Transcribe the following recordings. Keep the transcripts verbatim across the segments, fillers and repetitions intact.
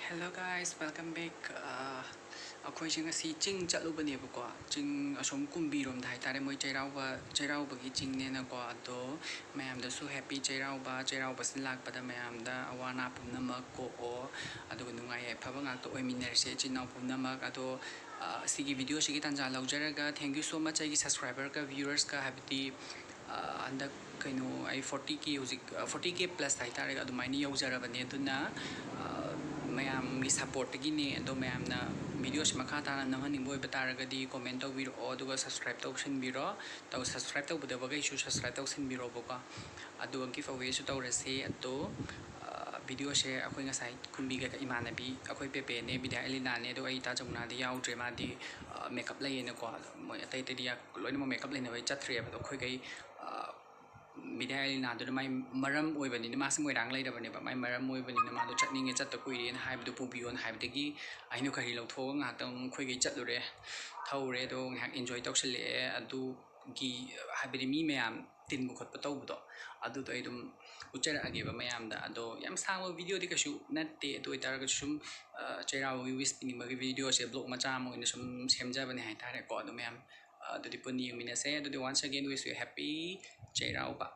Hello guys, welcome back. ꯑꯩꯈꯣꯏꯁꯦ ꯉꯁꯤ ꯆꯤꯡ ꯆꯠꯂꯨꯕꯅꯦꯕꯀꯣ, ꯆꯤꯡ ꯑꯁꯣꯝ ꯀꯨꯝꯕꯤꯔꯣꯝꯗ ꯍꯥꯏꯇꯥꯔꯦ, ꯃꯣꯏ ꯆꯩꯔꯥꯎꯕ, ꯆꯩꯔꯥꯎꯕꯒꯤ ꯆꯤꯡꯅꯦꯅꯀꯣ꯫ ꯑꯗꯣ ꯃꯌꯥꯝꯗꯁꯨ happy ꯆꯩꯔꯥꯎꯕ, ꯆꯩꯔꯥꯎꯕꯁꯤꯗ ꯂꯥꯛꯄꯗ ꯃꯌꯥꯝꯗ ꯑꯋꯥ ꯑꯅꯥ ꯄꯨꯝꯅꯃꯛ ꯀꯣꯛꯑꯣ, ꯑꯗꯨꯒ ꯅꯨꯡꯉꯥꯏ ꯌꯥꯏꯐꯕ ꯉꯥꯛꯇ ꯑꯣꯏꯃꯤꯟꯅꯔꯁꯦ ꯏꯆꯤꯟ ꯏꯅꯥꯎ ꯄꯨꯝꯅꯃꯛ꯫ ꯑꯗꯣ ꯑ, ꯁꯤꯒꯤ video ꯁꯤꯒꯤ ꯇꯥꯟꯖꯥ ꯂꯧꯖꯔꯒ, thank you so much ꯑꯩꯒꯤ subscriberꯒ viewersꯀ, ꯍꯥꯏꯕꯗꯤ ꯑ, ꯍꯟꯗꯛ ꯀꯩꯅꯣ, ꯑꯩ forty K ꯍꯧꯖꯤꯛ, forty K plus ꯍꯥꯏꯇꯥꯔꯦ, ꯑꯗꯨꯃꯥꯏꯅ ꯌꯧꯖꯔꯕꯅꯦ꯫ ꯑꯗꯨꯅ ꯑ, ꯃꯌꯥꯝꯒꯤ supportꯇꯒꯤꯅꯦ꯫ ꯑꯗꯣ ꯃꯌꯥꯝꯅ videoꯁꯤ ꯃꯈꯥ ꯇꯥꯅ ꯅꯝꯍꯟꯅꯤꯡꯕ ꯑꯣꯏꯕ ꯇꯥꯔꯒꯗꯤ comment ꯇꯧꯕꯤꯔꯛꯑꯣ, ꯑꯗꯨꯒ subscribe ꯇꯧꯁꯤꯟꯕꯤꯔꯣ꯫ ꯇꯧ subscribe ꯇꯧꯗꯕꯈꯩꯁꯨ subscribe ꯇꯧꯁꯤꯟꯕꯤꯔꯣꯕꯀꯣ꯫ ꯑꯗꯨꯒ giveawayꯁꯨ ꯇꯧꯔꯁꯦ꯫ ꯑꯗꯣ ꯑ, videoꯁꯦ ꯑꯩꯈꯣꯏ ꯉꯁꯥꯏ ꯀꯨꯝꯕꯤ ꯀꯩꯀꯥ, ꯏꯃꯥꯟꯅꯕꯤ ꯑꯩꯈꯣꯏ ꯄꯦꯄꯦꯅꯦ, ꯕꯤꯗ꯭ꯌꯥ ꯑꯦꯂꯤꯅꯥꯅꯦ, ꯑꯗꯨꯒ ꯑꯩ ꯏꯇꯥ ꯖꯃꯨꯅꯥꯗꯤ ꯌꯥꯎꯗ꯭ꯔꯦ, ꯃꯥꯗꯤ ꯑ, makeup ꯂꯩꯌꯦꯅꯀꯣ꯫ ꯑꯗꯣ ꯃꯣꯏ ꯑꯇꯩ ꯑꯇꯩꯗꯤ ꯌꯥ-, ꯂꯣꯏꯅꯃꯛ makeup ꯂꯩꯅꯕꯩ ꯆꯠꯇ꯭ꯔꯦꯕ꯫ ꯑꯗꯣ ꯑꯩꯈꯣꯏꯈꯩ ꯑ, ꯕꯤꯗ꯭ꯌꯥ ꯑꯦꯂꯤꯅꯥꯗꯨꯅ ꯃꯥꯏ ꯃꯔꯝ ꯑꯣꯏꯕꯅꯤꯅ, ꯃꯥꯁꯦ ꯃꯣꯏꯔꯥꯡ ꯂꯩꯔꯕꯅꯦꯕ, ꯃꯥꯏ ꯃꯔꯝ ꯑꯣꯏꯕꯅꯤꯅ ꯃꯥꯗꯣ ꯆꯠꯅꯤꯡꯉꯦ, ꯆꯠꯇ ꯀꯨꯏꯔꯦꯅ ꯍꯥꯏꯕꯗꯣ ꯄꯨꯕꯤꯌꯣꯅ ꯍꯥꯏꯕꯗꯒꯤ ꯑꯩꯅ ꯒꯥꯔꯤ ꯂꯧꯊꯣꯛꯑꯒ ꯉꯥꯏꯍꯥꯛꯇꯪ ꯑꯩꯈꯣꯏꯈꯩ ꯆꯠꯂꯨꯔꯦ, ꯊꯧꯔꯦ, ꯑꯗꯣ ꯉꯥꯏꯍꯥꯛ enjoy ꯇꯧꯁꯤꯜꯂꯛꯑꯦ꯫ ꯑꯗꯨꯒꯤ ꯍꯥꯏꯕꯗꯤ ꯃꯤ ꯃꯌꯥꯝ ꯇꯤꯟꯕ ꯈꯣꯠꯄ ꯇꯧꯕꯗꯣ, ꯑꯗꯨꯗꯣ ꯑꯩ ꯑꯗꯨꯝ ꯎꯠꯆꯔꯛꯑꯒꯦꯕ ꯃꯌꯥꯝꯗ꯫ ꯑꯗꯣ ꯌꯥꯝ ꯁꯥꯡꯕ videoꯗꯤ ꯀꯩꯁꯨ ꯅꯠꯇꯦ, ꯑꯗꯨ ꯑꯣꯏꯇꯥꯔꯒꯁꯨ ꯁꯨꯝ ꯑ, ꯆꯩꯔꯥꯎꯕꯒꯤ wish ꯄꯤꯅꯤꯡꯕꯒꯤ videoꯁꯦ vlog ꯃꯆꯥ ꯑꯃ ꯑꯣꯏꯅ ꯁꯨꯝ ꯁꯦꯝꯖꯕꯅꯦ ꯍꯥꯏꯇꯥꯔꯦꯀꯣ꯫ ꯑꯗꯣ ꯃꯌꯥꯝ ꯑ, ꯑꯗꯨꯗꯤ ꯄꯨꯟꯅ ꯌꯦꯡꯃꯤꯟꯅꯁꯦ꯫ ꯑꯗꯨꯗꯤ once again wish you happy Cheiraoba.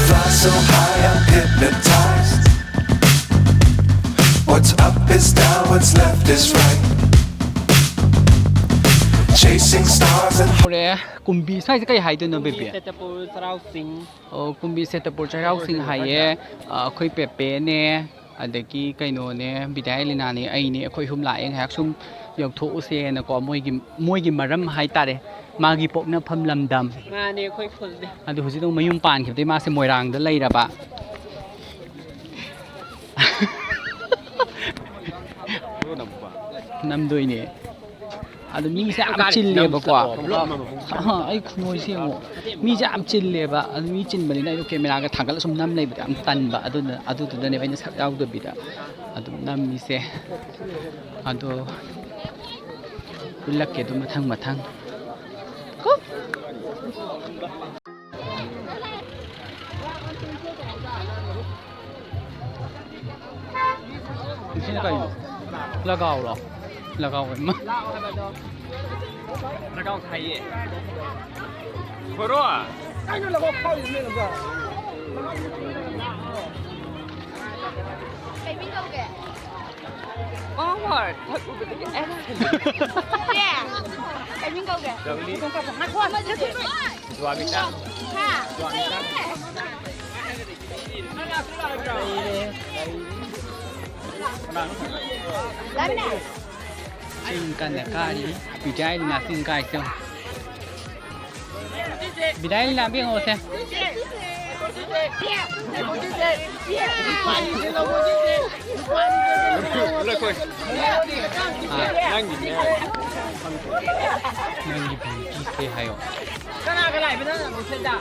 Fly so high, I'm hypnotized. What's up is down, what's left is right. Chasing stars and ꯍꯧꯔꯦ꯫ ꯀꯨꯝꯕꯤ ꯁ꯭ꯋꯥꯏꯁꯦ ꯀꯩ ꯍꯥꯏꯗꯣꯏꯅꯣ, ꯕꯦꯕꯤ? ꯁꯦꯇꯄꯨꯔ ꯆꯩꯔꯥꯎ ꯆꯤꯡ꯫ ꯑꯣ, ꯀꯨꯝꯕꯤ ꯁꯦꯇꯄꯨꯔ ꯆꯩꯔꯥꯎ ꯆꯤꯡ ꯍꯥꯏꯌꯦ꯫ ꯑ, ꯑꯩꯈꯣꯏ ꯄꯦꯄꯦꯅꯦ, ꯑꯗꯒꯤ ꯀꯩꯅꯣꯅꯦ, ꯕꯤꯗ꯭ꯌꯥ ꯑꯦꯂꯤꯅꯥꯅꯦ, ꯑꯩꯅꯦ, ꯑꯩꯈꯣꯏ ꯑꯍꯨꯝ ꯂꯥꯛꯑꯦ ꯉꯥꯏꯍꯥꯛ ꯁꯨꯝ ꯌꯧꯊꯣꯛꯎꯁꯦꯅꯀꯣ꯫ ꯃꯣꯏꯒꯤ, ꯃꯣꯏꯒꯤ ꯃꯔꯝ ꯍꯥꯏꯇꯥꯔꯦ, ꯃꯥꯒꯤ ꯄꯣꯛꯅꯐꯝ ꯂꯝꯗꯝ꯫ ꯃꯥꯅꯦ, ꯑꯩꯈꯣꯏ ꯈꯨꯜꯅꯦ꯫ ꯑꯗꯨ ꯍꯧꯖꯤꯛ ꯑꯃꯨꯛ ꯃꯌꯨꯝ ꯄꯥꯟꯈꯤꯕꯗꯒꯤ ꯃꯥꯁꯦ ꯃꯣꯏꯔꯥꯡꯗ ꯂꯩꯔꯕ꯫ ꯅꯝꯗꯣꯏꯅꯦ꯫ ꯑꯗꯨ ꯃꯤꯁꯦ ꯌꯥꯝ ꯆꯤꯜꯂꯦꯕꯀꯣ꯫ ꯑꯍ, ꯑꯩ ꯈꯨꯅꯣꯏꯁꯦ ꯌꯦꯡꯉꯣ꯫ ꯃꯤꯁꯦ ꯌꯥꯝ ꯆꯤꯜꯂꯦꯕ꯫ ꯑꯗꯨ ꯃꯤ ꯆꯤꯟꯕꯅꯤꯅ ꯑꯩꯗꯣ ꯀꯦꯃꯦꯔꯥꯒ ꯊꯥꯡꯒꯠꯂ ꯁꯨꯝ ꯅꯝ ꯂꯩꯕꯗ ꯌꯥꯝ ꯇꯟꯕ꯫ ꯑꯗꯨꯅ, ꯑꯗꯨꯗꯨꯅꯅꯦꯕ ꯑꯩꯅ ꯁꯛ ꯌꯥꯎꯗꯕꯤꯗ ꯑꯗꯨꯝ ꯅꯝꯃꯤꯁꯦ꯫ ꯑꯗꯣ ꯎꯠꯂꯛꯀꯦ ꯑꯗꯨꯝ ꯃꯊꯪ ꯃꯊꯪ꯫ ꯀꯣ꯫ ꯁꯤꯅ ꯀꯩꯅꯣ? ꯂꯒꯥꯎꯔꯣ? ꯂꯒꯥꯎ ꯑꯣꯏ ꯃꯥ-, ꯂꯒꯥꯎ ꯊꯥꯏꯌꯦ꯫ ꯕꯣꯔꯣ! ꯀꯩ ꯃꯤꯡ ꯀꯧꯒꯦ? ꯋꯥ ꯋꯥ ꯊꯛꯎꯕꯗꯒꯤ ꯑꯦꯁ ꯍꯦꯟꯕ꯫ ꯆꯦ, ꯀꯩ ꯃꯤꯡ ꯀꯧꯒꯦ? ꯂꯚꯂꯤ꯫ ꯉꯥꯏꯈꯣ, ꯗꯨꯋꯥꯕꯤꯇꯥ꯫ ꯍꯥ? ꯗꯨꯋꯥꯕꯤꯇꯥ꯫ ꯂꯥꯃꯤꯅꯥ꯫ ꯆꯤꯡ ꯀꯟꯅ ꯀꯥꯔꯤ꯫ ꯕꯤꯗ꯭ꯌꯥꯏꯅ ꯆꯤꯡ ꯀꯥꯏꯁꯦ ꯌꯦꯡꯉꯣ꯫ ꯕꯤꯗꯥꯏ ꯂꯥꯝꯕꯤ ꯉꯧꯁꯦ꯫ ꯅꯪꯒꯤ ꯅꯪꯒꯤ ꯕꯤꯌꯨꯇꯤꯁꯦ ꯍꯥꯏꯌꯣ꯫ ꯀꯅꯥꯒ ꯂꯥꯛꯏꯕ ꯅꯪ ꯍꯣꯁꯇꯦꯜꯗ?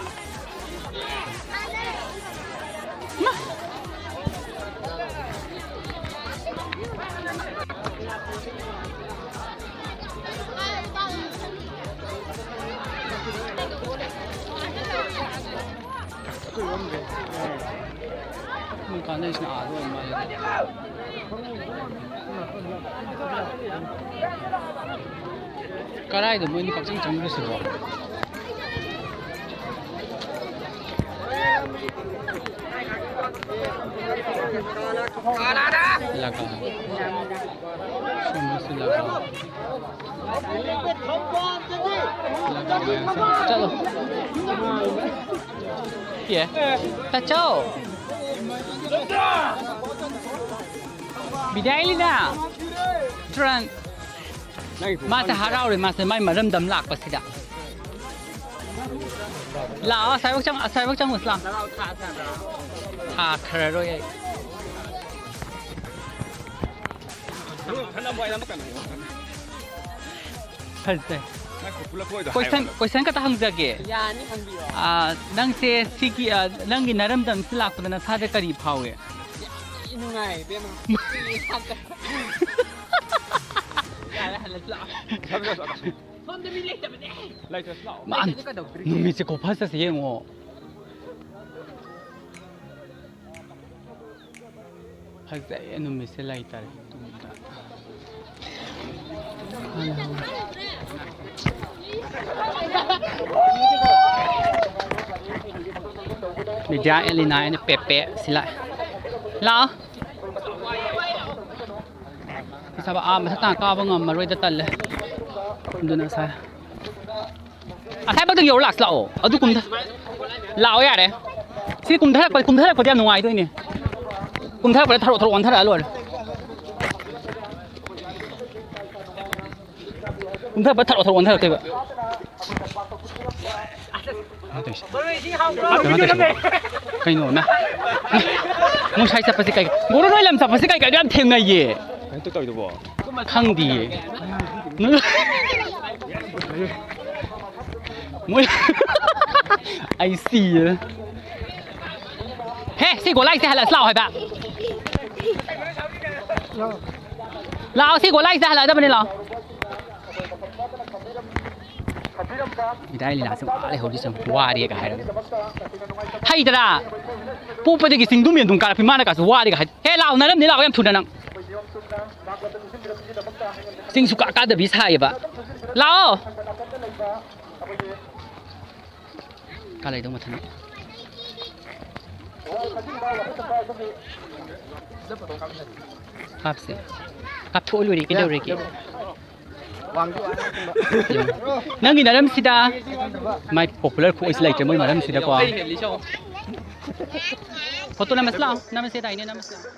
ꯃꯣꯏ ꯀꯥꯟꯅꯩꯁꯤꯅ ꯑꯥꯗ ꯑꯣꯏ ꯃꯥꯜꯂꯦ꯫ ꯀꯔꯥꯏꯗ ꯃꯣꯏꯅꯤ ꯄꯪꯆꯪ ꯆꯪꯈ꯭ꯔꯤꯁꯤꯕꯣ? ꯂꯒꯥꯎ꯫ ꯁꯣꯝꯗꯁꯨ ꯂꯒꯥꯎ꯫ ꯂꯒꯥꯎ ꯃꯌꯥꯝꯁꯦ꯫ ꯆꯠꯂꯣ꯫ ꯑꯦ꯫ ꯇꯥꯆꯧ꯫ ꯕꯤꯗꯥꯏꯂꯤꯅ꯫ ꯇ꯭ꯔꯟ꯫ ꯃꯥꯁꯦ ꯍꯔꯥꯎꯔꯦ, ꯃꯥꯁꯦ ꯃꯥꯏ ꯃꯔꯝꯗꯝ ꯂꯥꯛꯄꯁꯤꯗ꯫ ꯂꯥꯛꯑꯣ, ꯑꯁꯥꯏꯕꯛ ꯆꯪ-, ꯑꯁꯥꯏꯕꯛ ꯆꯪꯉꯨꯁꯤ ꯂꯥꯛꯑꯣ꯫ ꯊꯥꯈ꯭ꯔꯔꯣꯏ ꯑꯩ꯫ ꯐꯖꯩ꯫ ꯀꯣꯏꯁꯟ ꯀꯣꯏꯁꯟ ꯈꯛꯇ ꯍꯪꯖꯒꯦ꯫ ꯌꯥꯅꯤ, ꯍꯪꯕꯤꯔꯣ꯫ ꯑꯥ, ꯅꯪꯁꯦ ꯁꯤꯒꯤ, ꯑꯥ, ꯅꯪꯒꯤ ꯅꯔꯝꯗꯝꯁꯤ ꯂꯥꯛꯄꯗ ꯅꯁꯥꯗ ꯀꯔꯤ ꯐꯥꯎꯏ? ꯌꯥꯝ ꯅꯨꯡꯉꯥꯏ, ꯏꯕꯦꯝꯃ꯫ ꯌꯥꯔꯦ, ꯍꯜꯂꯁꯤ ꯂꯥꯛꯑꯣ꯫ ꯁꯣꯝꯗ ꯃꯤ ꯂꯩꯇꯕꯅꯦ꯫ ꯂꯩꯇ꯭ꯔꯁꯨ ꯂꯥꯛꯑꯣ꯫ ꯃꯥ, ꯂꯩꯇ꯭ꯔꯗꯤ ꯀꯩꯗꯧꯗꯣꯔꯤꯒꯦ? ꯅꯨꯃꯤꯠꯁꯦ ꯈꯨꯐꯖꯁꯦ ꯌꯦꯡꯉꯣ꯫ ꯐꯖꯩꯌꯦ, ꯅꯨꯃꯤꯠꯁꯦ ꯂꯩꯇꯔꯦ꯫ ꯕꯤꯗ꯭ꯌꯥ, ꯑꯦꯂꯤꯅꯥ, ꯑꯩꯅ ꯄꯦꯄꯦ ꯁꯤ ꯂꯥꯛꯑꯦ꯫ ꯂꯥꯛꯑꯣ꯫ ꯏꯁꯥꯕ ꯑꯥ ꯃꯊꯛ ꯇꯥꯡ ꯀꯥꯕ ꯉꯝꯃꯔꯣꯏꯗ, ꯇꯜꯂꯦ꯫ ꯑꯗꯨꯅ ꯁꯥꯏ꯫ ꯑꯁꯥꯏ ꯃꯊꯛꯇ ꯌꯧꯔ ꯂꯥꯛꯁꯤ ꯂꯥꯛꯑꯣ꯫ ꯑꯗꯨ ꯀꯨꯝꯊ-, ꯂꯥꯛꯑꯣ ꯌꯥꯔꯦ꯫ ꯁꯤ ꯀꯨꯝꯊꯔꯛꯄ, ꯀꯨꯝꯊꯔꯛꯄꯗꯤ ꯌꯥꯝ ꯅꯨꯡꯉꯥꯏꯗꯣꯏꯅꯦ꯫ ꯀꯨꯝꯊꯔꯛꯄꯗ ꯊꯔꯣ ꯊꯔꯣ ꯑꯣꯟꯊꯔꯛꯑ ꯂꯣꯏꯔꯦ꯫ ꯀꯨꯝꯊꯔꯛꯄ ꯊꯔꯣ ꯊꯔꯣ ꯑꯣꯟꯊꯔꯛꯇꯣꯏꯕ꯫ ꯀꯩꯅꯣ ꯇꯧꯏꯁꯦ꯫ ꯀꯩꯅꯣ ꯇꯧꯏꯁꯤꯕꯣ? ꯀꯩꯅꯣ ꯅ-, ꯃꯣꯏ ꯁ꯭ꯋꯥꯏ ꯆꯠꯄꯁꯦ ꯀꯩ, ꯒꯣꯔꯣ ꯅꯣꯏ ꯂꯝ ꯆꯠꯄꯁꯦ ꯀꯩ ꯀꯩꯅꯣ ꯌꯥꯝ ꯊꯦꯡꯅꯩꯌꯦ꯫ ꯀꯩꯅꯣ ꯇꯧꯔꯤꯗꯨꯕꯣ? ꯈꯪꯗꯤꯌꯦ꯫ ꯃꯣꯏ ꯑꯩ ꯁꯤꯔꯦ꯫ ꯍꯦ, ꯁꯤ ꯒꯣꯂꯥꯏꯁꯦ ꯍꯜꯂꯁꯤ ꯂꯥꯛꯑꯣ ꯍꯥꯏꯕ꯫ ꯂꯥꯛꯑꯣ, ꯁꯤ ꯒꯣꯂꯥꯏꯁꯦ ꯍꯜꯂꯛꯑꯗꯕꯅꯤ, ꯂꯥꯛꯑꯣ꯫ ꯏꯗꯥꯏ ꯂꯤꯂꯥꯁꯦ ꯋꯥ ꯂꯩꯍꯧꯔꯤꯁꯦ ꯋꯥꯔꯦꯒ ꯍꯥꯏꯔꯒ꯫ ꯍꯩꯗ꯭ꯔꯥ? ꯄꯣꯛꯄꯗꯒꯤ ꯆꯤꯡꯗꯨꯝ ꯌꯦꯟꯗꯨꯝ ꯀꯥꯔꯛꯄꯤ ꯃꯥꯅ ꯀꯥꯁꯦ ꯋꯥꯔꯦꯒ ꯍꯥꯏ꯫ ꯍꯦ, ꯂꯥꯛꯑꯣ, ꯅꯔꯝꯅꯤ, ꯂꯥꯛꯑꯣ, ꯌꯥꯝ ꯊꯨꯅ ꯅꯪ꯫ ꯆꯤꯡ ꯁꯨꯀꯥ ꯀꯥꯗꯕꯤ ꯁꯥꯏꯌꯦꯕ꯫ ꯂꯥꯛꯑꯣ꯫ ꯀꯥ ꯂꯩꯗꯧ ꯃꯊꯟ꯫ ꯀꯥꯞꯁꯦ꯫ ꯀꯥꯞꯊꯣꯛꯑ ꯂꯣꯏꯔꯦ, ꯀꯩꯗꯧꯔꯒꯦ? ꯌꯦꯡꯉꯨ꯫ ꯅꯪꯒꯤ ꯅꯔꯝꯁꯤꯗ ꯃꯥꯏ ꯄꯣꯄꯨꯂꯔ ꯈꯨꯑꯣꯏꯁꯤ ꯂꯩꯇ꯭ꯔꯦ ꯃꯣꯏ ꯃꯔꯝꯁꯤꯗꯀꯣ꯫ ꯐꯣꯇꯣ ꯅꯝꯃꯁꯤ ꯂꯥꯛꯑꯣ, ꯅꯝꯃꯁꯦ ꯇꯥꯏꯅꯦ, ꯅꯝꯃꯁꯤ ꯂꯥꯛꯑꯣ꯫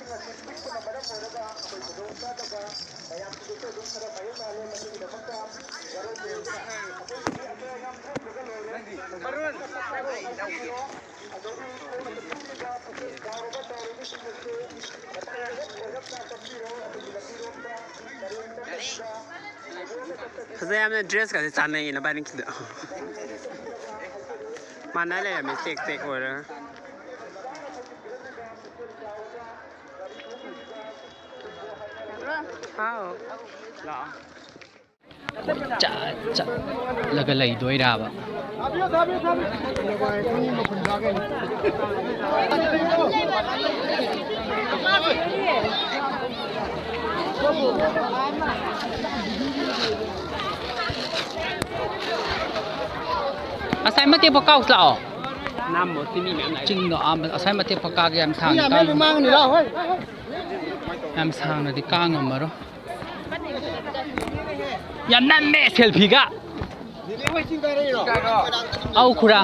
ꯐꯖꯩ ꯌꯥꯝꯅ, ꯗ꯭ꯔꯦꯁꯀꯁꯦ ꯆꯥꯟꯅꯩꯌꯦ ꯅꯕꯥꯅꯤꯒꯤꯗꯣ꯫ ꯃꯥꯟꯅ ꯂꯩꯔꯝꯃꯦ ꯆꯦꯛ ꯆꯦꯛ ꯑꯣꯏꯔꯒ꯫ ꯍꯥꯎ꯫ ꯂꯥꯛꯑꯣ꯫ ꯆꯠ ꯆꯠꯂꯒ ꯂꯩꯗꯣꯏꯔꯕ? ꯉꯁꯥꯏ ꯃꯇꯦꯛ ꯐꯥꯎ ꯀꯥꯎꯁꯤ ꯂꯥꯛꯑꯣ꯫ ꯅꯝꯃꯣ ꯁꯤ ꯃꯤ ꯃꯌꯥꯝ ꯂꯥꯛꯑꯦ꯫ ꯆꯤꯡꯗꯣ ꯑꯥ ꯉꯁꯥꯏ ꯃꯇꯦꯛ ꯐꯥꯎ ꯀꯥꯒꯦ ꯌꯥꯝ ꯁꯥꯡꯅ ꯀꯥ-, ꯃꯥꯡꯅꯤ ꯂꯥꯛꯑꯣ ꯍꯣꯏ꯫ ꯌꯥꯝ ꯁꯥꯡꯅꯗꯤ ꯀꯥ ꯉꯝꯃꯔꯣꯏ꯫ ꯌꯥꯝ ꯅꯝꯃꯦ ꯁꯦꯜꯐꯤꯒ꯫ ꯑꯧ ꯈꯨꯔꯥ꯫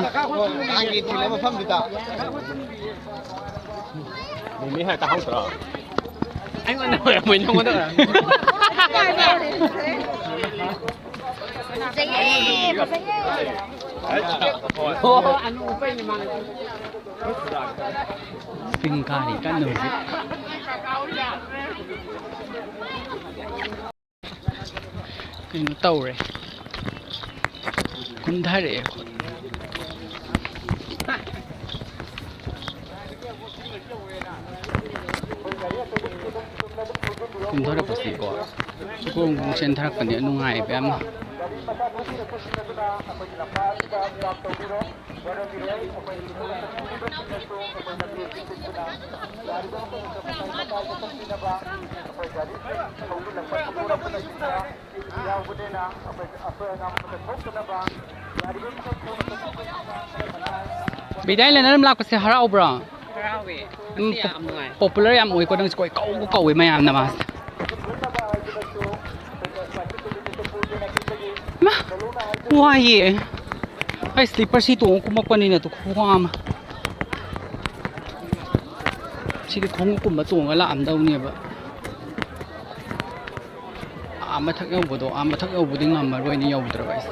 ꯃꯤꯃꯤ ꯍꯥꯏ ꯇꯥꯍꯧꯗ꯭ꯔꯣ? ꯑꯩꯉꯣꯟꯗ ꯑꯣꯏꯔꯝꯃꯣꯏ, ꯅꯉꯣꯟꯗ ꯑꯣꯏꯔꯝꯅꯤ꯫ ꯐꯖꯩꯌꯦ, ꯐꯖꯩꯌꯦ꯫ ꯆꯤꯡ ꯀꯥꯔꯤ ꯀꯟꯅ ꯍꯧꯖꯤꯛ꯫ ꯀꯩꯅꯣ ꯇꯧꯔꯦ꯫ ꯀꯨꯝꯊꯔꯛꯑꯦ ꯑꯩꯈꯣꯏ꯫ ꯀꯨꯝꯊꯔꯛꯄꯁꯤꯀꯣ꯫ ꯆꯤꯡꯈꯣꯡ ꯆꯦꯟꯊꯔꯛꯄꯅꯦ ꯅꯨꯡꯉꯥꯏꯕ ꯌꯥꯝꯅ꯫ ꯕꯤꯗꯥꯏ ꯂꯩꯅꯔꯝ ꯂꯥꯛꯄꯁꯦ ꯍꯔꯥꯎꯕ꯭ꯔꯣ? ꯍꯔꯥꯎꯋꯦ꯫ ꯎꯝ, ꯉꯁꯤ ꯌꯥꯝ ꯅꯨꯡꯉꯥꯏ꯫ Popular ꯌꯥꯝ ꯑꯣꯏꯀꯣ, ꯅꯪꯁꯦ ꯀꯣꯏ ꯀꯧꯕ ꯀꯧꯋꯦ ꯃꯌꯥꯝꯅ ꯃꯥꯁꯦ꯫ ꯏꯃꯥ, ꯋꯥꯏꯌꯦ꯫ ꯑꯩ slipper ꯁꯤ ꯇꯣꯡꯉ ꯀꯨꯝꯃꯛꯄꯅꯤꯅ ꯇꯨ ꯈꯨꯋꯥ ꯑꯃ꯫ ꯁꯤꯗꯤ ꯈꯣꯡꯎꯞꯀꯨꯝꯕ ꯇꯣꯡꯉ ꯂꯥꯛꯑꯝꯗꯧꯅꯦꯕ꯫ ꯑꯥ ꯃꯊꯛ ꯌꯧꯕꯗꯣ, ꯑꯥ ꯃꯊꯛ ꯌꯧꯕꯗꯤ ꯉꯝꯃꯔꯣꯏꯅ ꯌꯧꯗ꯭ꯔꯕ ꯑꯩꯁꯦ꯫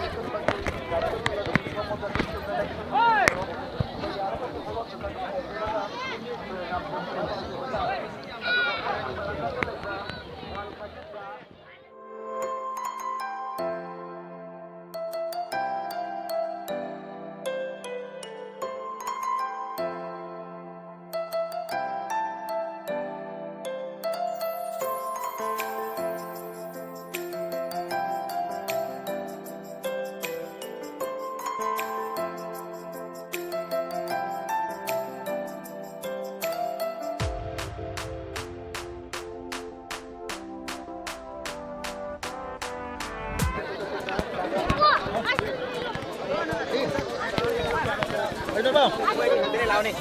ꯀꯔꯤ?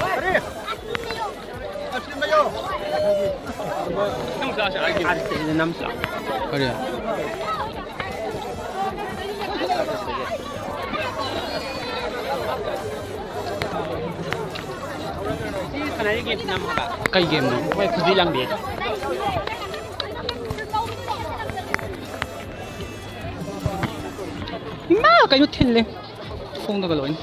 ꯀꯩ ꯒꯦꯝꯅꯣ? ꯍꯣꯏ, ꯈꯨꯖꯤ ꯂꯪꯕꯤ꯫ ꯏꯃꯥ, ꯀꯩꯅꯣ ꯊꯤꯜꯂꯦ꯫ ꯈꯣꯡꯗꯒ ꯂꯣꯏꯅ꯫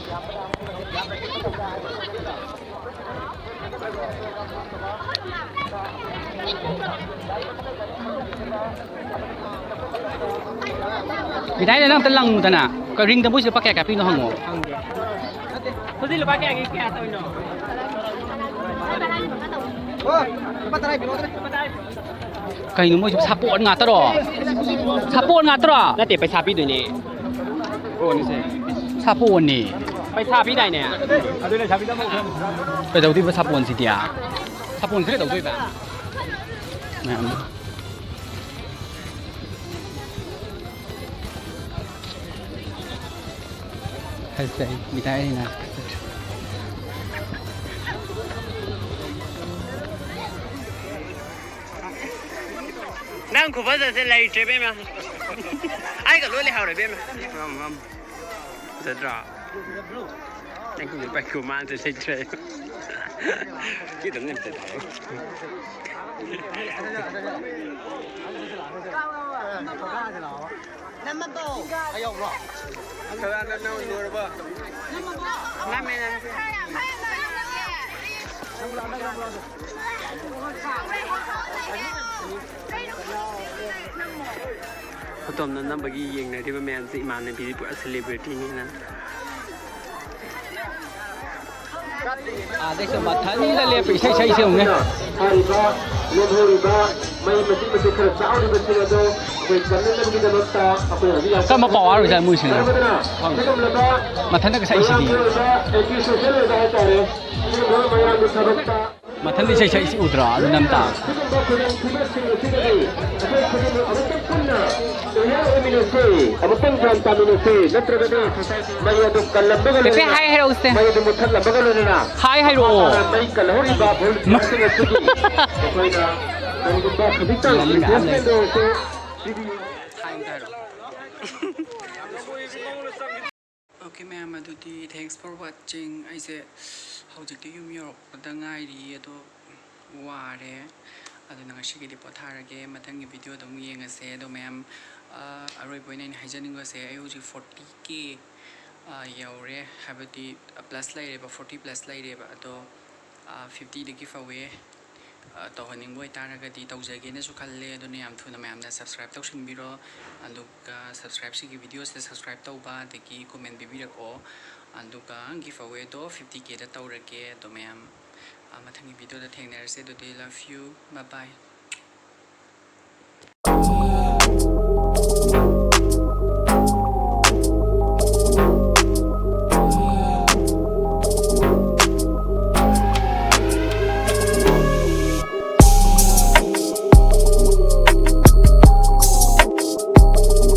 ꯕꯤꯗꯥꯏꯗ ꯅꯪ ꯑꯝꯇ ꯂꯪꯉꯨꯗꯅ꯫ ꯀ-, ꯔꯤꯡꯗ ꯃꯣꯏꯁꯤ ꯂꯨꯄꯥ ꯀꯌꯥ ꯀꯌꯥ ꯄꯤꯅꯣ ꯍꯪꯉꯣ꯫ ꯍꯧꯖꯤꯛ ꯂꯨꯄꯥ ꯀꯌꯥꯒꯤ ꯀꯌꯥ ꯇꯧꯔꯤꯅꯣ? ꯀꯩꯅꯣ ꯃꯣꯏꯁꯤꯕꯨ ꯁꯥꯄꯣꯟ ꯉꯥꯛꯇꯔꯣ? ꯁꯥꯄꯣꯟ ꯉꯥꯛꯇꯔꯣ? ꯅꯠꯇꯦ, ꯄꯩꯁꯥ ꯄꯤꯗꯣꯏꯅꯦ꯫ ꯁꯥꯄꯣꯟꯅꯤ꯫ ꯄꯩꯁꯥ ꯄꯤꯗꯥꯏꯅꯦ? ꯀꯩꯗꯧꯗꯣꯏꯕ ꯁꯥꯄꯣꯟꯁꯤꯗꯤ? ꯁꯥꯄꯣꯟꯁꯤ ꯀꯩꯗꯧꯗꯣꯏꯕ? ꯃꯌꯥꯝ꯫ ꯐꯖꯩ, ꯃꯤꯊꯥꯏꯅ꯫ ꯅꯪ ꯈꯨꯐꯖꯁꯦ ꯂꯩꯇ꯭ꯔꯦ, ꯏꯕꯦꯝꯃ꯫ ꯑꯩꯒ ꯂꯣꯏ ꯂꯩꯍꯧꯔꯦ, ꯏꯕꯦꯝꯃ꯫ ꯐꯖꯗ꯭ꯔꯣ? ꯅꯪ ꯈꯨꯐꯖ ꯄꯥꯏꯈꯣ, ꯃꯥꯁꯨ ꯂꯩꯇ꯭ꯔꯦ꯫ ꯈꯤꯇꯪ ꯅꯦꯝꯊꯔꯣ꯫ ꯅꯝꯃꯕꯣ? ꯑꯩ ꯌꯥꯎꯕ꯭ꯔꯣ? ꯅꯝꯃꯕꯣ? ꯅꯝꯃꯦ, ꯅꯝꯃꯦ꯫ ꯐꯣꯇꯣ ꯅꯝꯅꯕꯒꯤ ꯌꯦꯡꯅꯔꯤꯕ ꯃꯌꯥꯝꯁꯦ ꯏꯃꯥꯟꯅꯕꯤꯗꯤ ꯄꯨꯔꯥ celebrityꯅꯤꯅ꯫ ꯑꯥꯗꯩꯁꯨ ꯃꯊꯟꯗ ꯂꯦꯞꯄ ꯏꯁꯩ ꯁꯛꯏꯁꯦ ꯌꯦꯡꯉꯨꯅꯦ꯫ ꯍꯥꯏꯔꯤꯕ ꯂꯦꯝꯍꯧꯔꯤꯕ ꯃꯩ ꯃꯆꯤꯠ ꯃꯆꯤꯠ ꯈꯔ ꯆꯥꯎꯔꯤꯕꯁꯤꯡ ꯑꯗꯣ ꯑꯩꯈꯣꯏ ꯀꯟꯅꯅꯕꯒꯤꯗꯃꯛꯇ ꯑꯩꯈꯣꯏ ꯍꯧꯖꯤꯛ ꯌꯥꯝ ꯀꯔꯝꯕ ꯄꯥꯎ ꯍꯥꯏꯔꯨꯖꯥꯠꯅꯣ ꯃꯣꯏꯁꯤꯅ? ꯈꯪꯗꯦ꯫ ꯁꯤꯒꯨꯝꯂꯕ ꯃꯊꯟꯇꯒ ꯁꯛꯏꯁꯤꯗꯤ꯫ ꯃꯌꯥꯝꯒꯤ ꯑꯣꯏꯕ anti social ꯑꯣꯏꯕ ꯍꯥꯏꯇꯥꯔꯦ꯫ ꯁꯤꯒꯨꯝꯂꯕ ꯃꯌꯥꯝꯒꯤ ꯊꯕꯛꯇ ꯃꯊꯟꯗ ꯏꯁꯩ ꯁꯛꯏꯁꯤ ꯎꯗ꯭ꯔꯣ? ꯑꯗꯨ ꯅꯝ ꯇꯥ꯫ ꯁꯤꯒꯨꯝꯕ ꯈꯨꯗꯣꯡꯊꯤꯕꯁꯤꯡ ꯑꯁꯤꯗꯒꯤ ꯑꯩꯈꯣꯏ ꯈꯨꯗꯤꯡꯃꯛ ꯑꯃꯨꯛꯇꯪ ꯄꯨꯟꯅ ꯑꯣꯏꯅ ꯑꯣꯏꯃꯤꯟꯅ ꯑꯃꯨꯛꯇꯪ ꯒ꯭ꯌꯥꯟ ꯇꯥꯃꯤꯟꯅꯁꯦ, ꯅꯠꯇ꯭ꯔꯒꯗꯤ ꯃꯩ ꯑꯗꯨ ꯀꯜꯂꯝꯕꯒ ꯄꯦꯄꯦ, ꯂꯣꯏꯅꯅ, ꯍꯥꯏ ꯍꯥꯏꯔꯛꯎꯁꯦ꯫ ꯃꯩ ꯑꯗꯨ ꯃꯨꯠꯊꯠꯂꯝꯕꯒ ꯂꯣꯏꯅꯅ, ꯍꯥꯏ ꯍꯥꯏꯔꯛꯑꯣ꯫ ꯃꯩ ꯀꯜꯍꯧꯔꯤꯕ ꯚꯣꯂꯨꯟꯇꯤꯌꯔꯁꯤꯡ ꯑꯁꯤꯒꯤ ꯑꯩꯈꯣꯏꯅ ꯀꯔꯤꯒꯨꯝꯕ ꯈꯖꯤꯛꯇꯪ ꯔꯤꯐ꯭ꯔꯦꯁꯃꯦꯟ ꯑꯣꯏꯔꯁꯨ ꯄꯤꯕꯤꯌꯨ꯫ ꯍꯥꯏ ꯑꯝꯇ ꯍꯥꯏꯔꯛꯑꯣ꯫ Okay ꯃꯌꯥꯝ, ꯑꯗꯨꯗꯤ thanks for watching꯫ ꯑꯩꯁꯦ ꯍꯧꯖꯤꯛꯇꯤ ꯌꯨꯝ ꯌꯧꯔꯛꯄꯗ ꯉꯥꯏꯔꯤ, ꯑꯗꯣ ꯋꯥꯔꯦ꯫ ꯑꯗꯨꯅ ꯉꯁꯤꯒꯤꯗꯤ ꯄꯣꯊꯥꯔꯒꯦ, ꯃꯊꯪꯒꯤ ꯚꯤꯗꯤꯑꯣꯗ ꯑꯃꯨꯛ ꯌꯦꯡꯉꯁꯦ꯫ ꯑꯗꯣ ꯃꯌꯥꯝ, ꯑ, ꯑꯔꯣꯏꯕ ꯑꯣꯏꯅ ꯑꯩꯅ ꯍꯥꯏꯖꯅꯤꯡꯕꯁꯦ, ꯑꯩ ꯍꯧꯖꯤꯛ forty K, ꯑ, ꯌꯧꯔꯦ, ꯍꯥꯏꯕꯗꯤ, ꯑ, plus ꯂꯩꯔꯦꯕ, forty plus ꯂꯩꯔꯦꯕ꯫ ꯑꯗꯣ, ꯑ, fifty ꯗ give away, ꯑ, ꯇꯧꯍꯟꯅꯤꯡꯕ ꯑꯣꯏꯇꯥꯔꯒꯗꯤ ꯇꯧꯖꯒꯦꯅꯁꯨ ꯈꯜꯂꯦ꯫ ꯑꯗꯨꯅ ꯌꯥꯝ ꯊꯨꯅ ꯃꯌꯥꯝꯅ subscribe ꯇꯧꯁꯤꯟꯕꯤꯔꯣ꯫ ꯑꯗꯨꯒ subscribe, ꯁꯤꯒꯤ ꯚꯤꯗꯤꯑꯣꯁꯤꯗ subscribe ꯇꯧꯕ, ꯑꯗꯒꯤ comment ꯄꯤꯕꯤꯔꯛꯑꯣ꯫ ꯑꯗꯨꯒ give away ꯗꯣ fifty K ꯗ ꯇꯧꯔꯒꯦ꯫ ꯑꯗꯣ ꯃꯌꯥꯝ, ꯑ, ꯃꯊꯪꯒꯤ ꯚꯤꯗꯤꯑꯣꯗ ꯊꯦꯡꯅꯔꯁꯦ꯫ ꯑꯗꯨꯗꯤ love you, bye bye꯫